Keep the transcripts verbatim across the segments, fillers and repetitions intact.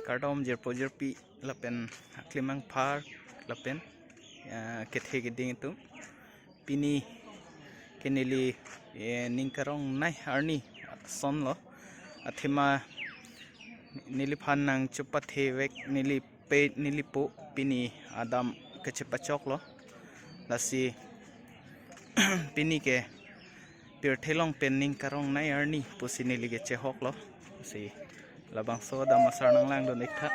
Kardom jirpo jirpi lapen aklimang phar lapen, eh, kethe keding atum. Pini ke neli, eh, ning karong nei arni ason lo. Athema neliphan nangchepathe vek neli pe neli po pini adam kachepachok lo. Lasi pini ke pirthe along pen ning karong nei arni pusi neli kechehok lo. Si labangso adam asar nanglangdun ik tha.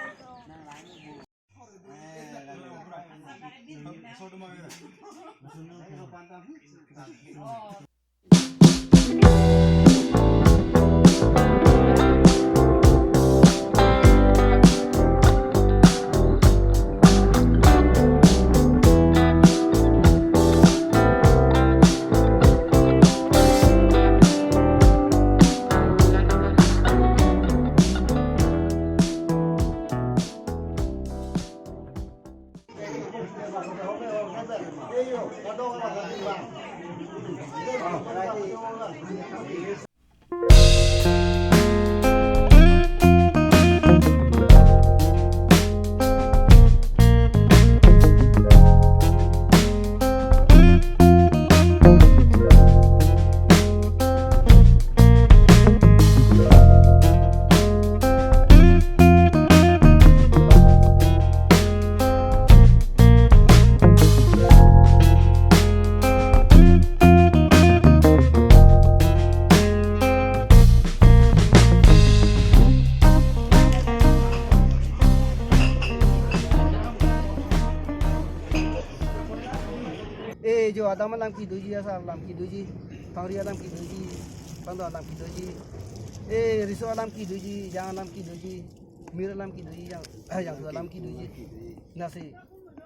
Eh, jo, adam alam kedoji, asar alam kedoji, thangri alam kedoji, pangdo alam kedoji, eh, riso alam kedoji, jang alam kedoji, mir alam kedoji, jang, jangthu alam kedoji. Lasi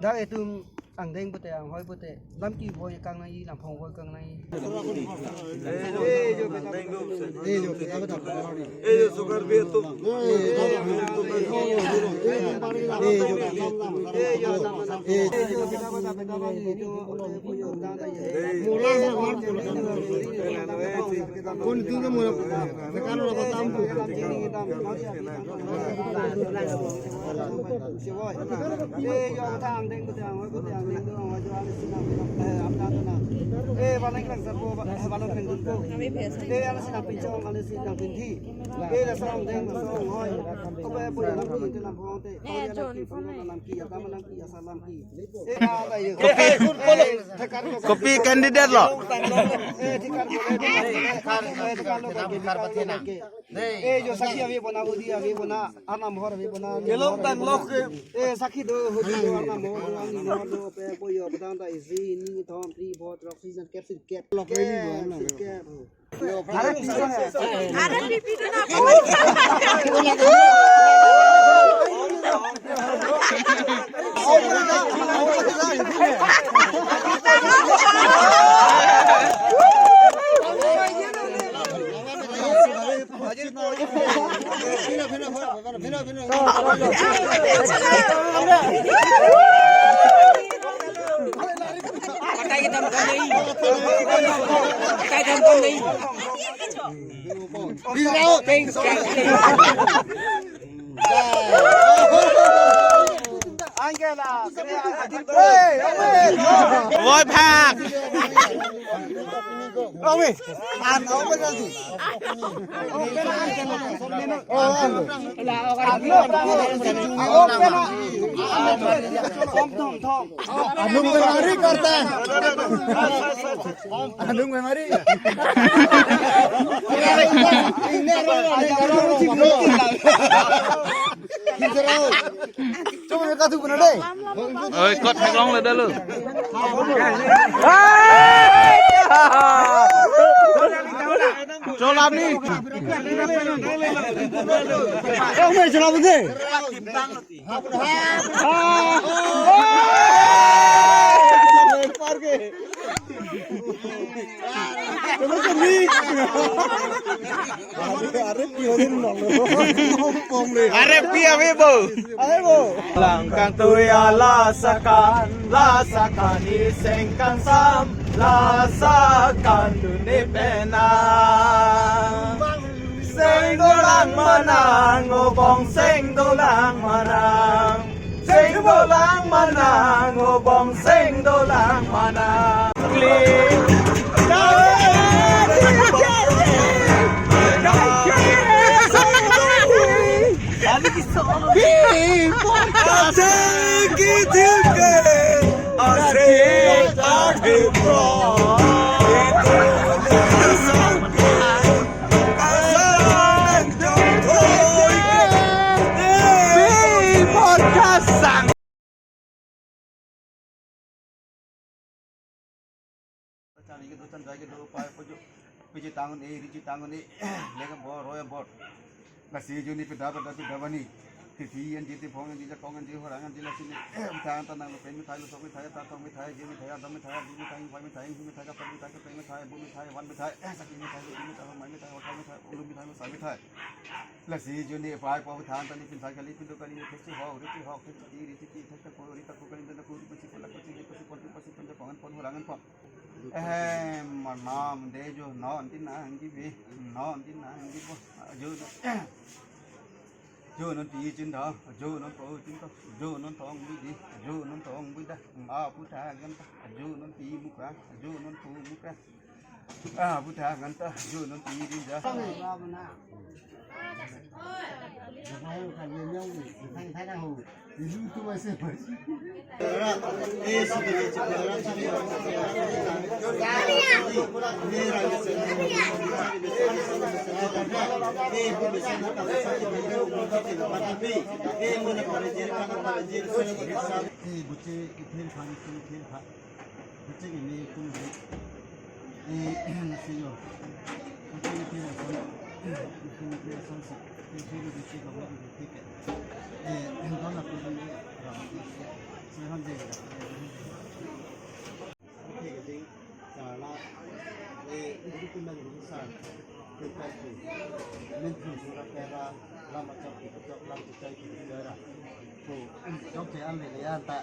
dak itum angdeng pute, anghoi pute, lam kevoi kang nangji, lam phong voi kang nangji. Kopi, kopi candidate lo. Eh, jo sakhi ave bona, udi ave bona, arnam hor ave bona. Kelong tang lok ke. Eh, sakhi do, hudi do, arnam hor do, angni hor do, pe, po, yo, bedang ta isi, ni, thom, tri, bot, rok, si, jan, kep, si, kep. Lok ke ni bo, arnam hor. Kep. Are pipi do na. Angela, Angela. Voi phak. Ong mi. An ong mi tadi. Oh, an. Thom, thom, thom. Anung mari kartan. Anung mari. Ini, ini, ini, ini. Coba mereka tuh benar deh. Oi, kot hegong le dalu. Cholam ni. Cholam ni. Are pi ave bo. Are bo. Langkang tuya lasakan, lasakan iseng kangsam, lasakan duni penang. Seng dolang manang, obong seng dolang manang. Seng dolang manang, obong seng dolang manang. Klik. Chari kedo, chanjai kedo, pai pojo. Piji tangun e, riji tangun e. Lega bor, roya bor. Lasi juni pida pida pida bani. Titi anji, tiphong anji, jakong anji, horang anji, lasi ni. Mithai anta nanglo, pen mithai, lusok mithai, tatong mithai, ji mithai, adam mithai, adu mithai, phai mithai, hi mithai, kaprek mithai, kepeng mithai, bu mithai, van mithai, saki mithai, luti mithai, homai mithai, hothai mithai, ulu mithai, lusai mithai. Lasi juni pai po than tani pin thai kali, pin do kali, thek si hok, ri si hok, thek si ti, ri si ti, thek ta ko, ri ta ko kali, dan ko, ri pasi pon, la pasi, ri pasi pon, ri pasi pon, jakong an pon, horang an pon. Ehem, manam de jo non tin nangji bi, non tin nangji bo. Jo non, jo non pi chin da, jo non po chin to, jo non tong bi di, jo non tong bi da. A pu tha gan ta, jo non pi mukra, jo non pu mukra. A pu tha gan ta, jo non pi di ja. Eh, buche, ithil phan, ithil phan. Buche ke me kum he. Eh, nasi yo. Buche ke me kum. Kum ke son si. Ke ke buche ka mo ke ke. Eh, don na kum he. Ram ke. Se han de. Ke ke ding. Sala. Eh, ibu tu nang ding san. Ke ke tu. Men tu sura pera. Lam achak ke chak lam chak ke ke ra. Tu. Jok ke an le ya ta.